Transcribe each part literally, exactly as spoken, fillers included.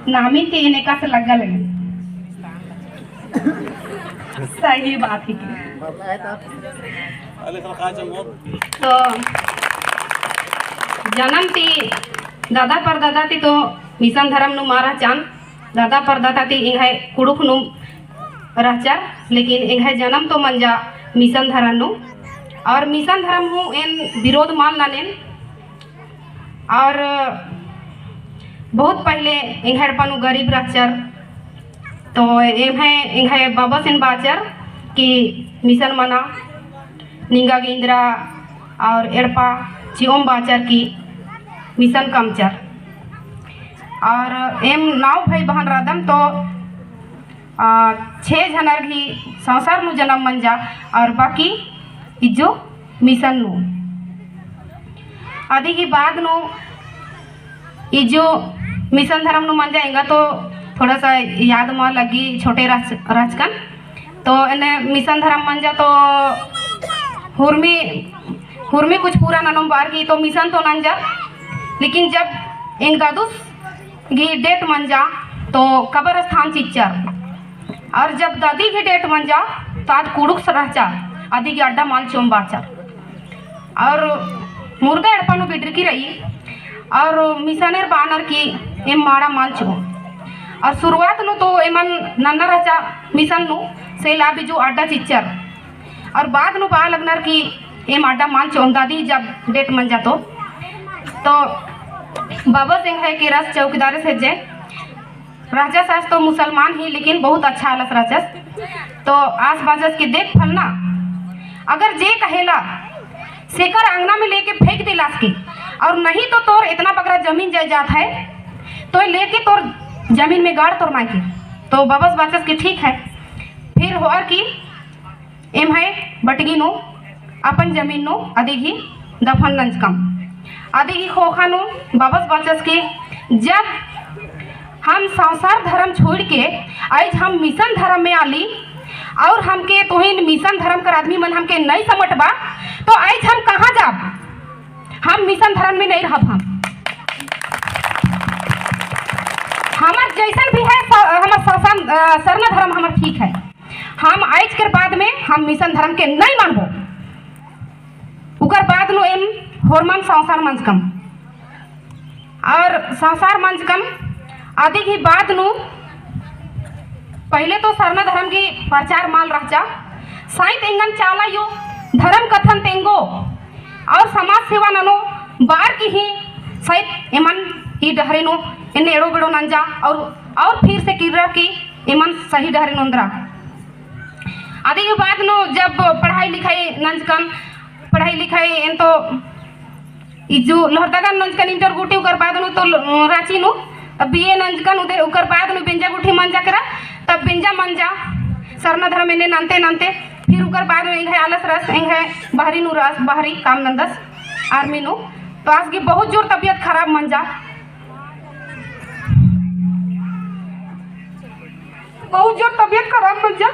नामिन ती एन एकासे लग्गा लगी। सही बात है कि। तो जनम ती दादा परदादा ती तो मिशन धरम नू मा रहचन। दादा परदादा ती एंग्है कुँड़ुख़ नू रहचर, लेकिन एंग्है जनम तो मंजा मिशन धरम नू। और मिशन धरम हूँ एन विरोध मल ननेन। और बहुत पहले एंग्है एड़पा नू गरीब रहचर, तो एम्है एंग्है बबस एन बाचर कि मिशन मना, निंगा गे इन्द्रा और एड़पा चिओम बाचर कि मिशन कमचर। और एम नौ भाई बहन रअदम तो आ, छे झनर गही संसार नू जनम मंजा और बाकी इज्जो मिशन नू। अदी गही बाद नू इज्जो मिशन धरम नू मंजा, एंगा तो थोड़ा सा याद मा लग्गी, छोटे रहच-, रहचकन। तो एन्ने मिशन धरम मंजा तो हुरमी, हुरमी कुछ पूरा ननोम बअर की तो मिशन तो नंजर, लेकिन जब एंग दादुस गही डेट मंजा तो कबर स्थान चिच्चर। और जब दादी गही डेट मंजा तो आद कुँड़ुख़ रहचा, अदी गही अड्डा मल चिओम बाचर। और मुर्दा एड़पा नू बिडरकी रई और मिशनर बअनर कि एम माड़ा मल चिओम। और शुरुआत नू तो एमन नन्ना रहचा मिशन नू, से ला भी जो अड्डा चिच्चर। और बाद नू बआ लगनर कि एम अड्डा मल चिओम, दादी जब डेट मंजा तो, तो बबस एंग्है केरस चौकीदारस हेज्जे। रहचस आस तो मुसलमान ही, लेकिन बहुत अच्छा आलस रहचस। तो आस बाचस कि देख फलना, अगर जे कहेला सेकर अंगना में लेके फेंक देलास के, और नहीं तो तोर इतना बगरा जमीन जायदाद है, तो लेके तोर जमीन में गाड़ तोर मायके। तो बबस बाचस कि ठीक है। फिर होअर की एम्है बटगी नू अपन जमीन नू अदी गही दफन नंजकम। अदी गही ख़ोख़ा नू बबस बाचस कि जब हम संसार धरम छोड़ के आइज हम मिशन धरम में आली और हमके तोहिन मिशन धरम कर आदमी मन हमके नहीं समटबा, तो आइज हम कहाँ जाब? हम मिशन धरम में नहीं रहब। हम हमर जैसन भी है, स-, हमर स-, स-, अ, सरना धरम हमर ठीक है। हम आइज कर बाद में हम मिशन धरम के नहीं मानबो। उकर बाद नू एम होरमन संसार मंजकम। और संसार मंजकम अदी गही बाद नू पहले तो सरना धरम गही प्रचार मल रहचा, साइत एंगन चाला अयो धरम कत्थन तेंगो और समाज सेवा ननो बअर की ही साइत एमन ई डहरे नू एन्ने एड़ो बेड़ो नंजा और, और फिर से किर्रा की एमन सही डहरे नू ओन्द्रा। अदी गही बाद नू जब पढ़ाई लिखाई नंजकन, पढ़ाई लिखाई एन तो इजु लोहरदगा नंजकन इंटर गूटी, उकर बाद नू तो ल-, राँची नू, तब बीए नंजकन उदे, उकर बाद नू बेंजा गूटी मंजा केरा, तब बेंजा मंजा, सरना धरम एन्ने नन्ते नन्ते, फिर उकर बाद नू एंग्है आलस रस, एंग्है बहरी नू रस, बहरी काम नन्दस, आर्मी नू, तो आस गही बहुत जोर तबियत खराब मंजा। बहुत जोर तबियत खराब मंजा।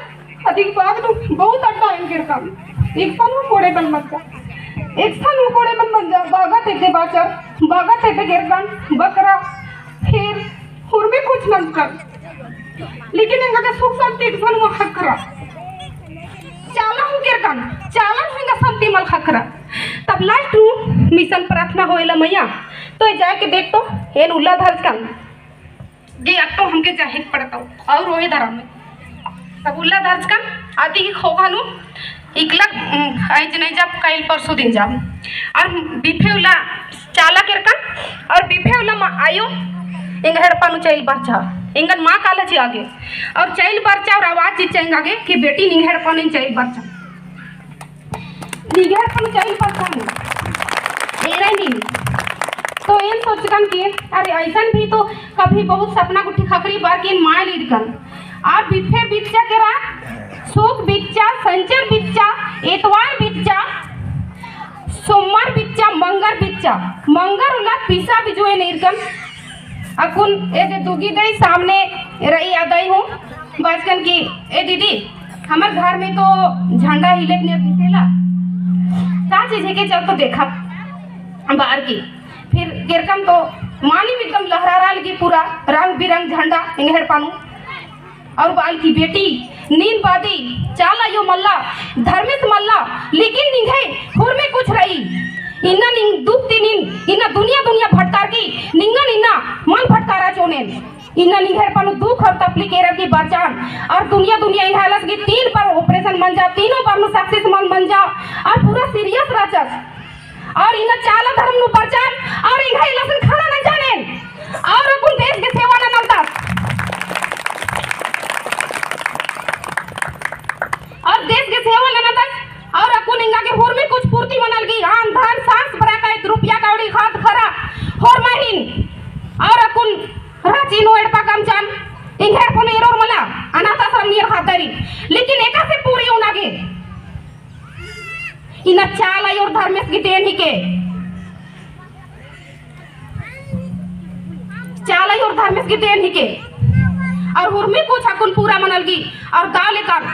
अदी गही बाद नू बहुत अड्डा एन केरकन। एकसन हूँ कोड़े मल मंजा। एकसन हूँ कोड़े मल मंजा। बागा तेते बाचर, बागा तेते केरकन, बकरा, फिर हुरमी कुछ नंजकन। लेकिन एंगा गे सुख शांति एकसन हूँ ख़क्खरा। चाला हूँ केरकन, चाला हूँ एंगा शांति मल ख़क्खरा। तब last नू मिशन प्रार्थना होएला मइय्याँ। तो ए जाए के देख तो, एन उल्ला धरचकन। जे अत्तो हमके जाहिक पड़तो और ओहे धरम में। तब उल्ला धरचकन अदी ही ख़ोख़ा नू इकला, उम, आइज नहीं जाब, काइल परसों दिन जाब। और बिफे उल्ला चाला केरकन और बिफे उल्ला मा आयो एंग्है एड़पा नू चइल बरचा। एंगन मा काला चिआ गे और चइल बरचा और आवाज चिच्चा एंगा गे कि बेटी निंग्है एड़पा नू चइल बरचा। निंग्है एड़पा नू चइल बरचा नू। एरा नी। तो एन सोचकन कि अरे ऐसन भी तो कभी बहुत सपना गुट्ठी ख़क्खरी बअर की एन माय लीदकन। आ बिफे बिच्चा केरा, सुक बिच्चा, संचर बिच्चा, एतवार बिच्चा, सोमवार बिच्चा, मंगर बिच्चा, मंगर उल्ला पिसा बिजुए नीरकन। अक्कुन ए जे दुगी दई सामने रई आ दई हूँ, बाचकन कि ए दीदी, हमर घर में तो झंडा हिलेक नियर दिसेला, का चीज हेके, चल तो देखब बअर की। फिर केरकन तो मानिम एकदम लहरारा लगी, पूरा रंग तिरंग झंडा एंग्है एड़पा नू। और बाल की बेटी, नीन बादी चाला अयो मल्ला, धर्मेस मल्ला, लेकिन निंग्है हुरमी कुछ रई। इन्ना निंग दुख ती नीन, इन्ना दुनिया दुनिया भटकारकी, निंगन इन्ना मल भटकारा चोनेन। इन्ना निंग्है एड़पा नू दुख और तकलीफ एरर की बरचान, और दुनिया दुनिया एंग्है आलस की तीन बार operation मंजा, तीनों बार नू success मल मंजा, और पूरा serious रहचस। और इन्ना चाला धर्म नू बरचान, और एंग्है इलासन खाना नंजानेन, और अक्कुन देश की सेवा ननलदस, और देश की सेवा ननलदस, और अक्कुन एंगा गे हुरमी कुछ पूर्ति मनल की, अन्न धन सांस बरआ कायत, रुपया कौड़ी खाद खरा होरमारिन, और अक्कुन राँची नू एड़पा कमचन, एंग्है एड़पा नू एरोर मला, अनाथ आश्रम नियर खादरी, लेकिन एकासे पूरी ओना गे इन्ना चाला अयो और धर्मेस की देन हिके। चाला अयो और धर्मेस की देन हिके। और हुरमी कुछ अक्कुन पूरा मनल की। और दव लेकन।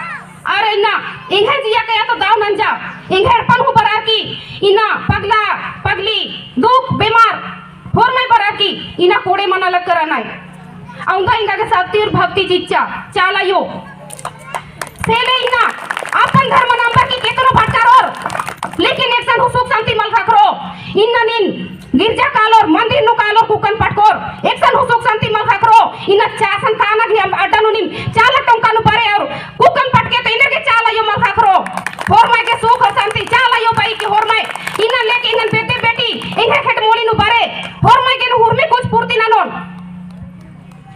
और इन्ना एंग्है जिया कया तो दव नंजा। एंग्है एड़पन हूँ बरअर की। इन्ना पगला, पगली, दुख, बेमार। होरमय बरअर की, इन्ना कोड़े मना लग करनय। अउंदा एंगा गे शक्ति और भक्ति चिच्चा, चाला अयो। से ले इन्ना, अपन धर्मन अम्बर की केतनो भटकारोर, लेकिन एकसन हूँ सुख शांति मल ख़क्खरो। इन्ना नीन गिरजा कालोर, मंदिर नू कालोर, कुक्कन पटकोर, एकसन हूँ सुख शांति मल ख़क्खरो। इन्ना चासन ताना भी हम अड्डा नू नीम चाला टोंका नू बरे और कुक्कन पटके तो इन्ना गे चाला अयो मल ख़क्खरो। होरमय गे सुख और शांति चाला अयो बई की होरमय। इन्ना लेके इन्ना बेद्दे बेटी, एंग्है खेत मोली नू बरे। होरमय गे नू हुरमी कुछ पूर्ति ननोन।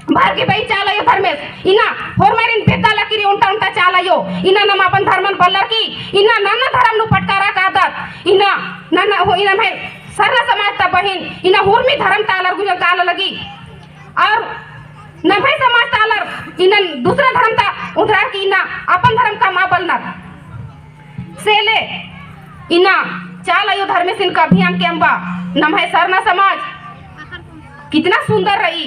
बरकी बई चाला अयो धर्मेस। इन्ना होरमारिन बेद्दा लगी रई ओन्टा ओन्टा चाला अयो। इन्ना नम अपन धर्मन बल्लर की। इन्ना नन्ना धर्म नू पटकारा कादत। इन्ना नन्ना हो इन्ना भाई सरना समाज ता बहिन। इन्ना हुरमी धर्म ता आलर गुजर काला लगी। और नम्है समाज ता आलर इन्ना दूसरा धर्म ता उधरार की इन्ना अपन धर्म का मा बलनर। से ले इन्ना चाला अयो धर्मेसिन का अभियान के अम्बा नम्है सरना समाज कितना सुंदर रई।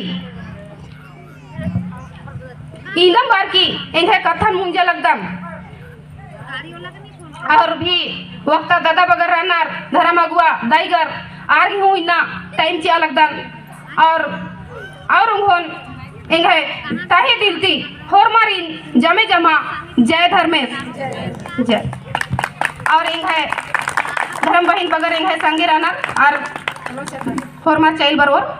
इन्दम बरकी एंग्है कत्थन मुंजा लगदम। और भी वक्ता दादा बगर रअनर धर्म अगुवा दाईगर आर हूँ इन्ना time चिआ लगदन। और, और उंगोन एंग्है तहे दिल ती होरमारिन जमे जमा जय धर्मेस जय। और एंग्है धर्म बहिन बगर एंग्है संगे रअनर और होरमर चइल बरओर।